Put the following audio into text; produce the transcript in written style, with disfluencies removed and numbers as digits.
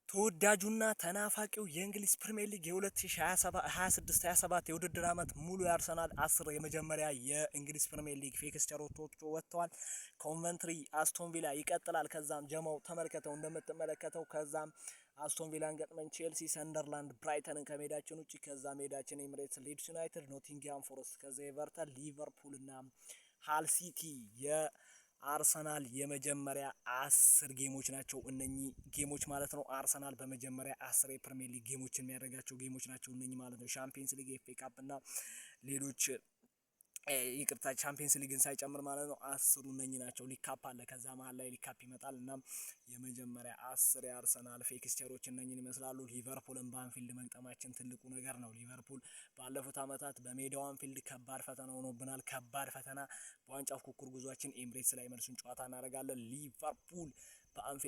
ተወዳጁና ተናፋቂው የእንግሊዝ ፕሪሚየር ሊግ የ2026/27 የውድድር ዓመት ሙሉ የአርሰናል 10 የመጀመሪያ የእንግሊዝ ፕሪሚየር ሊግ fixture ኦች ወጥተዋል። ኮቨንትሪ፣ አስቶን ቪላ ይቀጥላል። ከዛም ጀማው ተመልከተው እንደምትመለከተው፣ ከዛም አስቶን ቪላን ገጥመን ቼልሲ፣ ሰንደርላንድ፣ ብራይተንን ከሜዳችን ውጭ፣ ከዛ ሜዳችን ኤምሬትስ ሊድስ ዩናይትድ፣ ኖቲንግሃም ፎረስት፣ ከዛ ኤቨርተን፣ ሊቨርፑል እና ሃል ሲቲ የአርሰናል የመጀመሪያ 10 game ኦች ናቸው እነኚህ game ኦች ማለት ነው። አርሰናል በመጀመሪያ 10 የፕሪሚየር ሊግ game ኦች የሚያደርጋቸው game ኦች ናቸው እነኚህ ማለት ነው። ሻምፒየንስ ሊግ፣ ኤፍ ኤ ካፕ እና ሌሎች፣ ይቅርታ፣ ቻምፒየንስ ሊግን ሳይጨምር ማለት ነው። 10ሩ እነኚህ ናቸው። ሊግ ካፕ አለ፣ ከዛ መሀል ላይ ሊግ ካፕ ይመጣል እና የመጀመሪያ 10 የአርሰናል fixture ኦች እነኚህን ይመስላሉ። ሊቨርፑልን በአንፊልድ መግጠማችን ትልቁ ነገር ነው። ሊቨርፑል ባለፉት ዓመታት በሜዳው አንፊልድ ከባድ ፈተና ሆኖብናል። ከባድ ፈተና። በዋንጫ ፉክክር ጉዟችን ኤምሬትስ ላይ መልሱን ጨዋታ እናደርጋለን። ሊቨርፑል በአንፊልድ